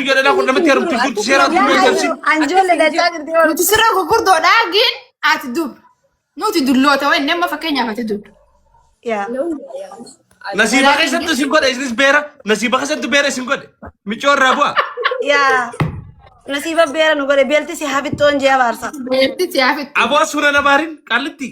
Miyyoo dhalaa kun namatti heerumti jirtu seera Yaa addunyaa cabsi. hayyu anjoolle dachaa jirti oolu. Nuti sirra gurguddoodha gin ati dubra. Nuti dulloota wayi nama fakkeenyaaf ati dubra. Yaa. Nasiiba keessattu isin godhe isinis beera. Nasiiba keessattu beera isin godhe. Miccoo irraa bu'a. Yaa. Nasiiba beera nu godhe beelti si hafixxoon jee abaarsa. Beelti si hafixxu. Aboo suura na baarin qallitti.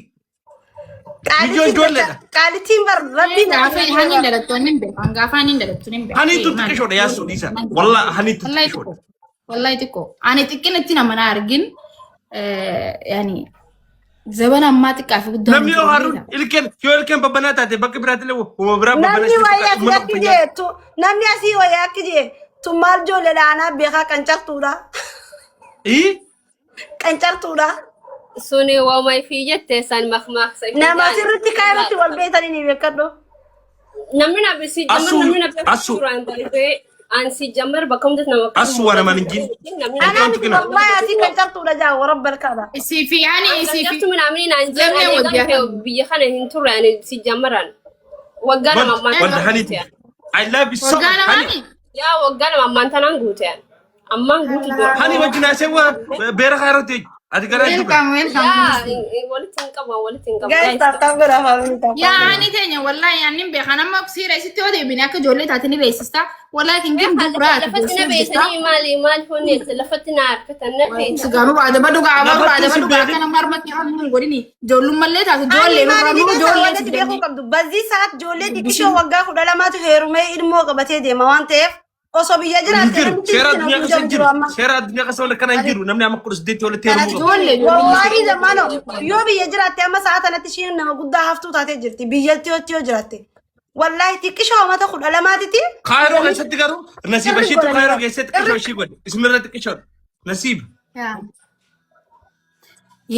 Miyyoo ijoolleedha. Qaalittiin bar rabbiin Gaafa hani dhalattu ani hin beeku. Gaafa hani dhalattu hin beeku. Haniitu xiqqishoodha yaasuu dhiisa. Wallaa haniitu Wallahi xiqqishoodha. xiqqoo. Wallahi xiqqoo. Ani xiqqinatti nama na argin. Yani zabana ammaa xiqqaa fi guddaa. Namni yoo haaruu ilkeen yoo ilkeen babbanaa taate bakka biraatti illee uuma biraa babbanaa Namni wayii asii akki jee tu namni asii wayii akki jee tu maal ijoollee dhaanaa beekaa qancartuudha. Ii Qancartuudha. Suni waama ifii jette san makmaaksa ifii Nama jedhan. sirriitti kaayirratti wal beekanii ni beekadhu. Namni na si jammar Asuu- namni na beeku asuu. suuraan darbee an si jammar bakka hundatti nama Asuu waan namaan hin jiin. Namni na Anaa Qancartu miti kina. wallahi asii qancartuudha jaa warabba kaaba. Isii fi ani isii fi. Qancartu minaamini naan jedhan Lamee ani wajjin. egaa biyya kana hin turre ani si jammaran. Waggaa lama ammaan Wanta tanaan haniitu. guute an. I love you so Waggaa much. Hani. lamaani. Yaa waggaa lama ammaan tanaan guute an. Ammaan guutu jira. Hani wajjin haasee waa beera kaarootti ati garaa jiru. Welcome welcome. Yaa walitti hin qabu walitti hin qabu. Guys tap tap godhaa family tap. Yaa ani teenya wallahi ani hin beekan amma siira isitti yoo deebine akka ijoollee taate ni beeksista. Wallahi kin gin dubraa ati Lafatti na beeksanii maali maal honneette lafatti na harkatan na feeta. Sigaaruu adaba dhugaa abaruu Lafatti adaba si dhugaa beekin. akka nama harmatti harmuun godhini ijoollummallee taate Ani ijoollee maali nurraa ni nuu beekaa ijoollee wanti beekuu qabdu. Bazii sa'aat ijoollee xiqqishoo waggaa 12tu heerumee ilmoo qabatee deema waan ta'eef osoo biyya Hin jiraatte jiru. namni Seera itti addunyaa namni keessa hin jiru jiru. amma. Seera addunyaa keessa waan akkana hin jiru. Namni amma 18 walitti heerumuu qaba. Ijoollee Wallaahi zamano yoo biyya jiraatte amma sa'a tanatti ishiin nama guddaa haftuu taatee jirti biyyatti yoo yoo jiraatte. Wallaahi xiqqishoo amata 12titti Kaayiroo keessatti garuu nasiiba ishiitu kaayiroo keessatti xiqqishoo ishii godhe. Isinirra xiqqishoodha. Nasiiba.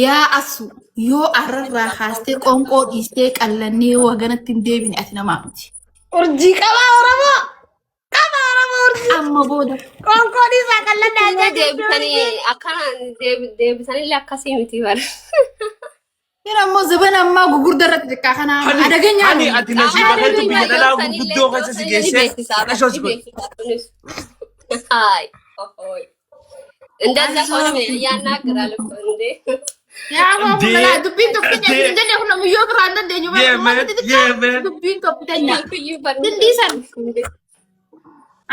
Yaa asu yoo arrarraa kaastee qoonqoo dhiistee qallannee yoo haganatti hin deebine ati namaa miti. Urjii qabaa Oromoo. Qaba Oromoo urjii. Amma booda Qoonqoo dhiisaa qalladhaa Illee jechuu deebisanii akkana deebisanillee akkasii miti bara. Yeroo ammoo zabana ammaa gugurda irratti xiqqaa kana Hani adaganya hani ati nasiiba keetu biyya dhalaa gurguddoo keessa si geessee xiqqishoo si godhe. አይ ኦይ እንደዛ ከሆነ ያናግራል እኮ እንዴ። Yaa እንዴ kun dubbiin tokko እንዴ hin jenne kun miyyoo biraa hin dandeenyu. Yeah man, yeah man. Dubbiin tokko tanya. Dindiisan.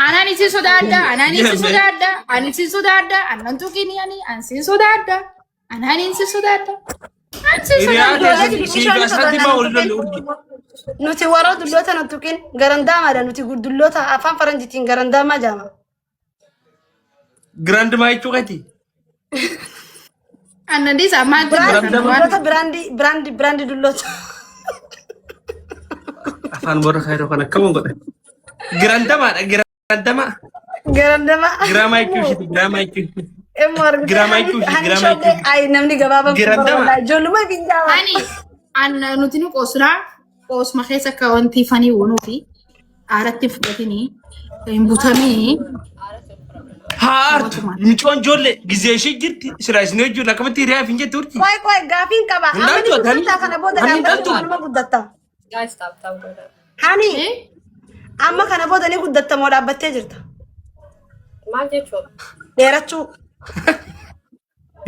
Anaan isin sodaadha, anaan Yeah isin man. sodaadha, ani isin sodaadha, annan tuqini ani, an isin sodaadha, anaan isin sodaadha, an isin Hiriyaa sodaadha. keessan siif asirratti maa wal lolli urji. Nuti warra dulloota nu tuqin garandaamaadha nuti dulloota afaan faranjiitiin garandaamaa jaama. Grandma jechuu keeti. Annan dhiisa maal Biraandi Garandama. dulloota biraandi biraandi biraandi dulloota. Afaan warra kaayiroo kan akkam godhe. Grandamaadha grandama. Garandama. Giraamaa jechuu ishiiti giraamaa jechuu ishiiti. Immoo argitee Giraamaa jechuu ishiiti hani giraamaa jechuu shoollee ishiiti. ayi namni gabaabaan kun Garandama. barbaada ijoolluma finjaama. Ani an nuti nu qoosnaa qoosma keessa akka wanti fanii uunuu fi aaratti hin fudhatinii hin butamii Haa aartu micoon ijoollee gizee ishee jirti silaa isin hojii akkamitti hiriyaa hin jettu urji. Qoy qoy gaafiin qaba. Hin Amma ni dhaltu ati guddattaa kana booda hani hin dhaabbattu dhaltu. waanuma guddatta. Guys, tap tap godha. Hani amma kana booda ni guddatta moo dhaabbattee jirta? Maal jechuudha? Dheerachuu.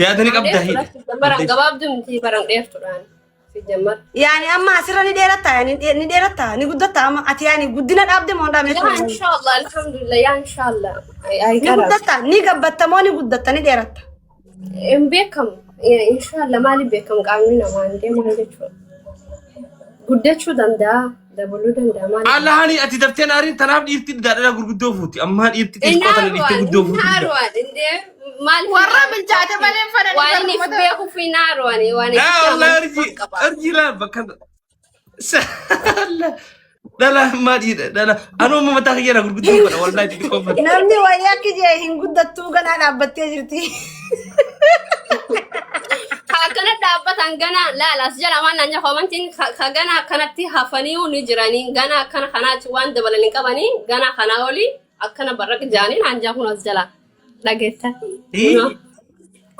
Yaadani qabdaa hidha. Baran gabaabduu miti baran dheertuudhaan. Sijjammar. Yaani amma asirra ni dheeratta yaani ni dheeratta ni guddatta amma ati yaani guddina dhaabde moo hin dhaabne Yaa jechuudha. inshallah alhamdulillah yaa inshallah. Ay Ni karas. guddatta ni gabbatta moo ni guddatta ni dheeratta. Hin beekamu. Inshallah maaliif beekamu qaamni namaa hin deemu jechuudha. Guddachuu danda'a dabaluu danda'a maaliif. Allahani ati daftee naariin tanaaf dhiirti daadhala gurguddoo fuuti. Ammaa dhiirti xixiqqoo tana dhiirti Inaaruwan guddoo fuuti. inaaruwan indee maal Warra bilchaate malee hin fadhan waan inni if beekuuf inaaruwan waan Yaa itti Allah amantii arjii qaba. arjii laa bakka dhala ammaa dhiira dhala anuu amma mataa kiyya gurguddoo godha wallahi xixiqqoo fadha. Namni wayii akki jee hin guddattuu ganaa dhaabbattee jirti. Ka akkana dhaabbatan gana laala as jala waan naan jedhu amantiin ka gana akkanatti hafanii ni jiranii gana akkana kanaa waan dabalan hin qabanii gana kanaa olii akkana barraqa jaanii naan jedhu kun as jala dhageetta. Ani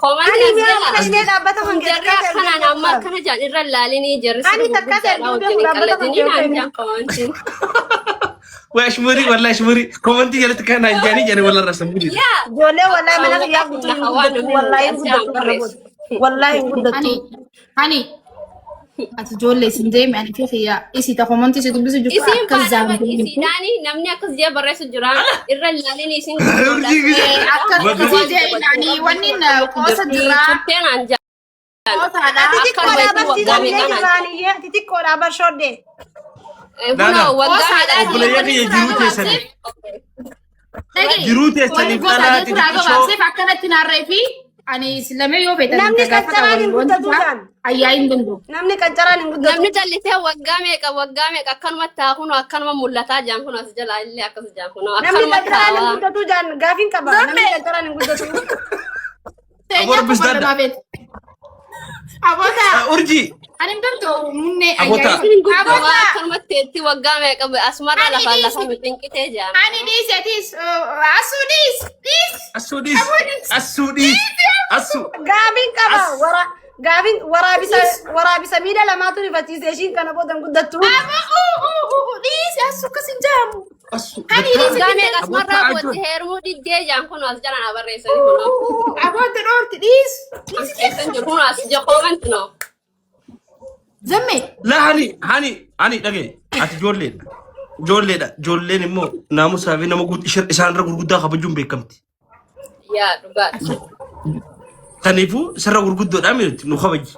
Koomantiin as mi'a jala. akka ishee dhaabbata kan Jarri keessatti akkanaan amma akkana jaan irra laalinii jarri Ani sirba takka ta'e gurguddaadha duubee wajjin hin dhaabbata kan qalladinii naan keessatti. jaan koomantiin. Way ashmurii, wallahi ashmurii. Komantii jalatti kan naan jaanii jedhanii wal arrabsan guddiidha. Yaa. Ijoollee wallahi mana kiyyaa guutuu hin guddattu. Wallahi hin guddattu kana booda. Wallahi hin guddattu. Ani ani ati ijoollee isin deemi ani fi kiyya isi ta komantii si dubbisu jirtu Isiin akka faana zaambii jirtu. isiidhaani namni akkas jee barreessu jira irra ilaalin isin Urjii guddaa. Akka isii jee ani wanni qoosa jira Turteen aan jaa. qoosaadha. Ati xiqqoodhaa Akka barsiisan illee waggaa jirraaniyyee. Ati xiqqoodhaa barshoodde. Kunoo waggaa Qoosaadha. Obboleeyyan kiyya jiruu teessanii. Jiruu teessaniif Wanni gosa dhalaa jechuudha xixiqqishoo. gabaabseef akkanatti naarree fi ani lamee yoo feetan Namni qaccaraan hin guddatu jaan. Ayyaa hin danda'u. Namni qaccaraan hin guddatu. Namni callisee waggaa meeqa waggaa meeqa akkanuma taa kunoo akkanuma mul'ataa jaan kunoo as jalaa illee akkas jaan kunoo Namni akkanuma qaccaraan hin taawaa. guddatu jaan gaafiin qaba. Namni qaccaraan hin guddatu. Seenyaa Rabbis kuma dadda. lamaa feete. Aboota Urjii. ani hin danda'u munnee Aboota. ayyaa. Isin guddoo Aboota akkanuma teetti waggaa meeqa asumarra Ani lafaan lafa dhiisi. nu cinqitee jaan. ani dhiisi atis asuu dhiis dhiis. Assuu dhiis. Assuu dhiis. Assuu. Gaafiin qaba. Gaafiin waraabisa waraabisa miila lamaatu rifachiise ishiin kana booda hin guddattu. Aboo dhiisi asuu akkas hin jedhamu. Assuu. Ani dhiisi. Waggaa meeqa asumarraa Aboota booddee heerumuu diddee jaan kunoo as jalaan barreessanii kunoo. Aboota dhoorti dhiis. As keessan jiru kunoo as ija koomanti noo. Zamme. La hani hani hani dhagaye ati ijoolleedha. Ijoolleedha. Ijoolleen immoo naamusaa fi nama isaanirra gurguddaa kabajuun beekamti. Yaa dhugaadha. Kanaafuu sirra gurguddoodha miti nu kabaji.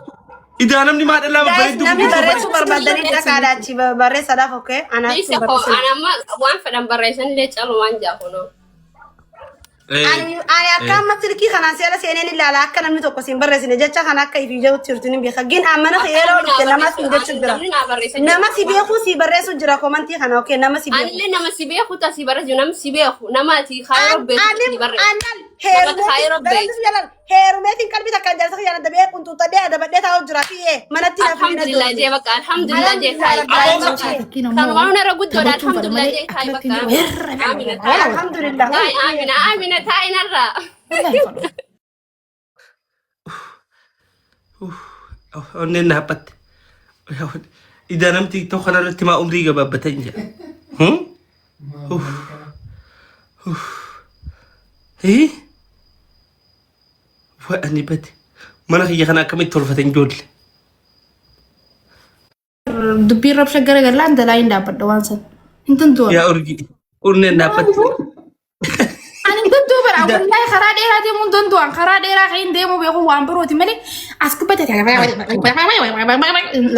Idaa namni maa dhalaa Guys, babbareedduu namni gurguddoo barreessuu barbaadanii dhaqaadha achi barreessaadhaaf okay. Anaaf Dhiisi koo ani amma waan fedhan barreessan illee calumaan jaa kunoo. Ani ani akka amma silkii kanaan seera seeneen ilaala akka namni tokko siin barreessine jecha kana akka ifii jirutti jirtu ni beeka. Gin amma na yeroo dhufte nama siin jechuu jira. Namni naa barreessa jira. Nama si beeku si barreessu jira komantii kana okay nama si beeku. Anillee nama si beeku ta si barreessu nama si beeku nama ati kaayiroo beeku si barreessu. Anan Nama kaayiroo beeku. heerumeetiin qalbii takkaan jaarsa kiyya adabee qunxuuxadhee adabadhee taa'u jira fi'ee manatti naaf hin Alhamdulillah jee bakka alhamdulillah jee taa'i. Kanumaan irra guddoodha alhamdulillah jee taa'i bakka. Amina taa'i. Alhamdulillah. Taa'i Amina Amina taa'i narraa. Onneen na haphatte. Idaa namti tokko kanarratti maa umrii gabaabbatan jira. Hii? Wa ani bade. Mana kiyya kana akkamitti tolfatan ijoollee? Dubbiin rabsha garagallaan dalaa hin dhaabbadha waan san. Hin danda'u. Yaa urgii. Onneen na haphatte. Ani hin danda'u bara wallahi karaa dheeraa deemuu hin danda'u. Karaa dheeraa kan hin deemu beeku waan birooti malee as gubbate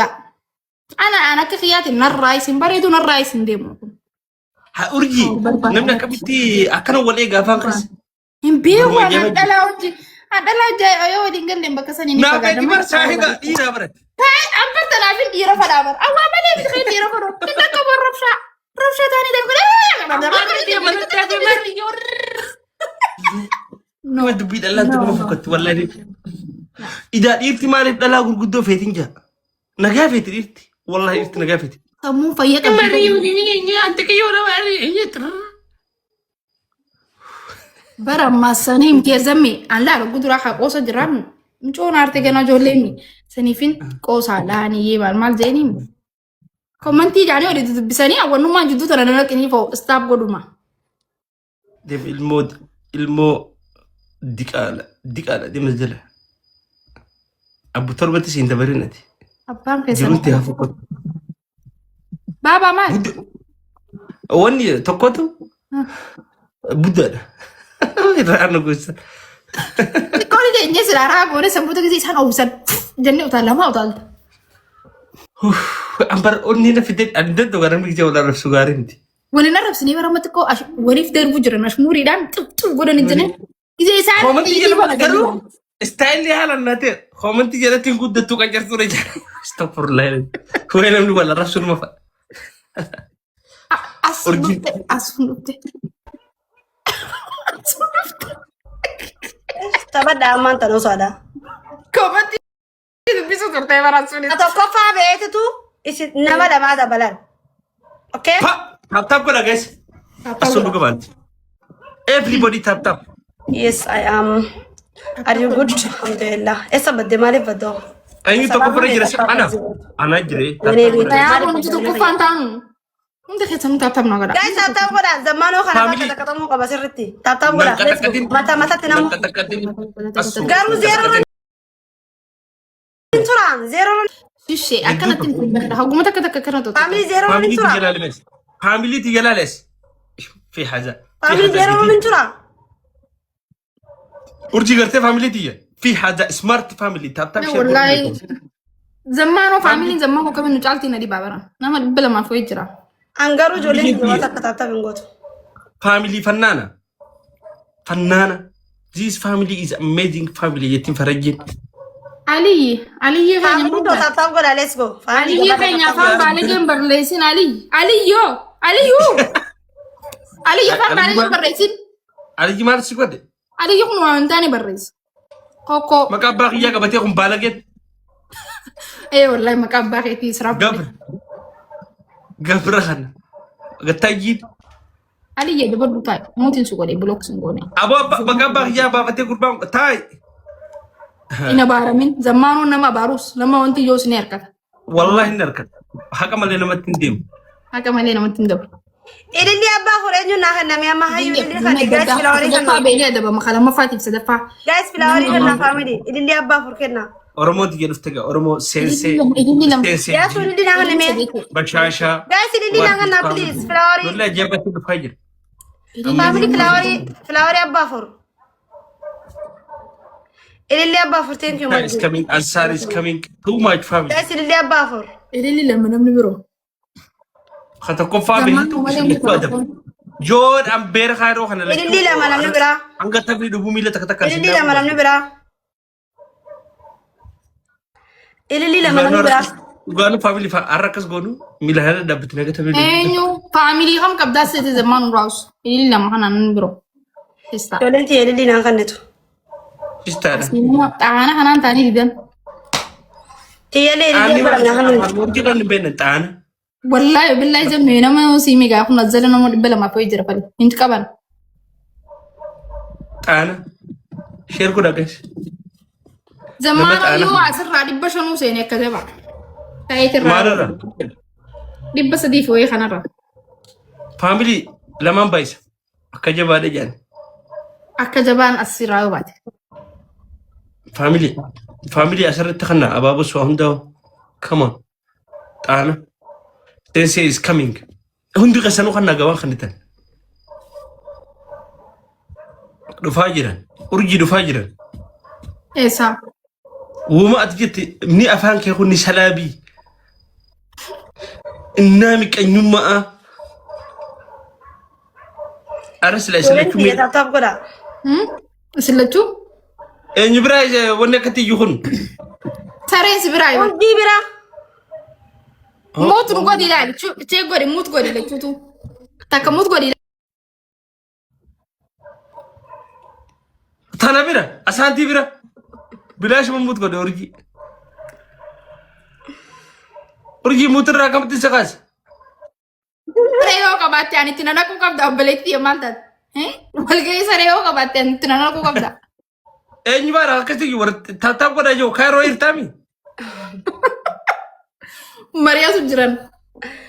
la. Ana an akka kiyyaatiin narraa isin bareedu narraa isin deemu. Haa urjii. Namni akkamitti akkana wal eegaa afaan keessa. Hin beeku Morma an jaba dhalaa hojii. An dhalaa hojii yoo waliin galleen bakka sanii ni Naa fagaadha. beeki bar saahiba dhiiraa baratti. An tanaaf hin dhiira fadhaa bara. Awwaa malee miti kan dhiira fadhu. Inni akka bar rabshaa. Rabshaa taanii darbu. Nama dubbii dhalaan nama fokkatti wallahi. Idaa dhiirti maaliif dhalaa gurguddoo feetiin jaa? Nagaa feeti dhiirti. Wallahi dhiirti nagaa feeti. Sammuun fayya qabdi. Bara ammaa sanii hin keessammi an laala guduraa haa qoosa jiraan mucoon aarte gana ijoolleen saniifin qoosaa laaniyyee maal maal jeeniin Komantii jaanii olii dubbisanii hawwannummaan jidduu tana nanaqinii fa'u istaaf godhuma. Deem ilmoo ilmoo diqaala diqaala deema jala. Abbu torbatti siin dabarin ati. Abbaan keessan. Jiruutti haa fokkatu. Baabaa maal? Wanni tokkotu buddaadha. Irraa nu gosa. Xiqqoon keenya silaa raagoone sammuuta gisee isaan oowwisan jennee utaal lama utaalta. Ambar onni na fidee ani danda'u gara namni wal arrabsu gaarii miti. Waliin arrabsinee bara amma xiqqoo waliif darbuu jiran ashmuuriidhaan xux godhanii jiran. Gisee isaan Koomantii xiiqii jala bana garuu istaayilli haala naa ta'e koomantii jalatti hin guddattuu kan jirtu dha jira. Astagfirullah. Wayi namni wal arrabsu numa fa'a. Asuun Urjii. dhufte asuun dhufte. Asuun dhufte. Taphadhaa ammaan tan osoodha. Koomantii dubbisu turtee bara asuun. Tokkoffaa beektu isin nama lamaa dabalan. Okay? Pa! Tap tap godha guys. Asuun dhuga baanti. Everybody tap tap. Yes, I am. Are you good? Alhamdulillah. Eessa badde maaliif baddoo? Eenyu tokko bira jira? Ana. Ana jire. Tap tap godha. Tayaa kun nuti tokkoffaan taanu. Hunda keessanuu tap tap naa godha. Guys, tap tap godha. Zammaanoo kana Family. bakka takkatamuu qaba sirriitti. Tap tap godha. Let's go. Mata matatti namu. Garuu zeeroo hin turaan. Zeeroo Shishee akkanatti hin beekna. Haguma takka takka akkana tokko. Family zeeroo hin turaa. Family تجلالس في حاجة. Family zeeroo hin turaa. Urjii gartee family tiyya في حاجة smart family tap tap share. Wallaahi zammaanoo familyn zammaanoo kamiin nu caaltii na dhibaa bara. Nama 200 wayii jira. An garuu ijoolleen tiyya waan akka tap tap hin gootu. Family fannaana fannaana, this family is amazing family jettiin farajjiin. Aliyyi Aliyyi keenya Family too tap tap godha. Let's go. Family Aliyyi keenya afaan baalegeen barreessin. Aliyyi Aliyyoo Aliyyuu Aliyyi afaan baalegeen barreessin. Aliyyi maal si godhe? Aliyyi kun waan hin taane barreessa. Kokkoo. Maqaa abbaa kiyyaa qabatee kun baalageen. Ee wallahi maqaa abbaa keetii israaf. Gabra gabra kana gattaayyiin. Aliyyi dabadhu taa'e mootiin si godhe block sin goone. Aboo maqaa abbaa kiyyaa baafatee gurbaan taa'i. Hin abaaramin. Zammaanoon nama abaarus nama wanti yoos ni harkata. Wallahi hin harkata. Haqa malee namatti hin deemu. Haqa malee namatti hin dabru. Ililli abbaa afur eenyu naa kenname amma hayyuu ililli kan guys flowerii Sadaffaa kenna. beelee adabama kan lammaffaatiif sadaffaa. Guys, flowerii kenna family. Ililli abbaa afur kenna. Oromoo tiyya dhufte gaa Oromoo seensee. Ililli lama. Seensee. Yaasuu ililli naa kenname. Bashaashaa. Guys, ililli naa kenna please flowerii. Lolli ajaa'ibatti dhufaa jira. Family, flowerii, flowerii abbaa afur. Ililli abbaa afur, thank you Is Majid. coming. Ansar is coming. Too much family. Guys, ililli abbaa afur. Ililli lama namni biroo. Ka tokkoffaa Zammaan beektu malee isinittu adaba. Joon ambeera kaayiroo kana Ililli lama namni biraa. Hanga taphni dhufuu miila takka takka. Ililli lama namni biraa. Ililli lama namni biraa. Dhugaanu family har'a akkas goonu miila kana dhaabbatanii hanga taphni dhufu. Eenyu family kam qabdaa seete zammaan uraas. Ililli lama kana namni biroo. Sista. Ijoolleen tiyya ililli naan kennitu. Sistaadha. Xaana kanaan ta'anii didan. Tiyyallee ililli abbaa lama naan kennitu. Wanti kan hin beekne xaana. Wallaahi billahi zammee nama sii migaa kun azzala nama 200 wayii jira fali. Hin qaban. Xaana. Share godhaa guys. Zammaan xaana. yoo asirraa 500 seene akka jabaa. Ta'eetirraa Maalirra? 300 fi wayii kanarra. Family lamaan baay'isa. Akka jabaadha jedhan. Akka jabaan asirraa yoo baate. Family. Family asirratti kana abaaboo su'a hundaa'u. Come on. Xaana. Sensei is coming. Hundi keessanuu kan nagawaan kan dhufaa jiran. Urjii dhufaa jiran. Eessaa? Uuma ati jette ni afaan kee kun ni salaabii. Innaa miqanyummaa. Ara sila isin Ijoolleen lachuu tiyya tap tap godha. Isin lachuu? Eenyu biraa wanni akkatti iyyuu kun? Sareen si biraa yoo. Urjii biraa. Mute nu godhi ilaali. Chee godhi, mute godhi lachuutu. Takka mute godhi. Tana bira asaantii bira bilaashuma mute godhe urjii. Urjii mute irraa akkamitti isa kaase? Saree yoo qabaatte ani itti nanaquu qabda, obboleettii maal taate? Walgahii saree yoo qabaatte ani itti nanaquu qabda. Eenyu baara akkasitti iyyuu warra tap tap godhaa jiru kaayiroo hirtaami? Mari'atu jiran.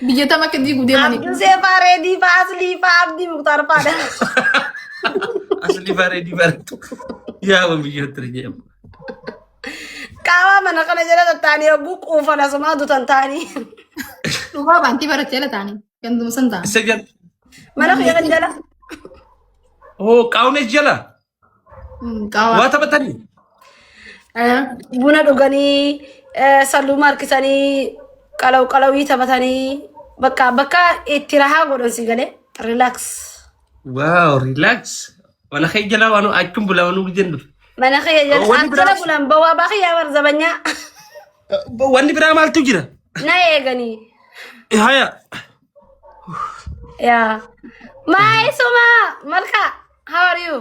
Biyya tam akka diiguu deemanii. Abdusee faa, Reedii faa, Aslii faa, Abdii Muktaar faadha. Aslii bareedii bareedu. Yaa waan biyyoota jedhamu. Qaama mana kana jala tattaanii yogguu quufan asumaa dutan ta'anii. Dhugaa baantii barachee jala ta'anii. Ganduma san ta'an. Isa jala. Mana kiyya kan jala. Oo qaawunees jala. Qaawaa. Waa taphatanii. Buna dhuganii, salluma harkisanii, qalaw qalawii taphatanii, bakka bakka itti rahaa godhan si galee relax. Wow, relax. Mana kee jala waan achum bulaa waan jennu. Mana kiyya jala Wanni an jala biraa- bulan bawaa baa kiyyaa bar zabanyaa. Wanni biraa maaltu jira? Na eeganii. Haya. Yaa. Maay suma malka, how are you?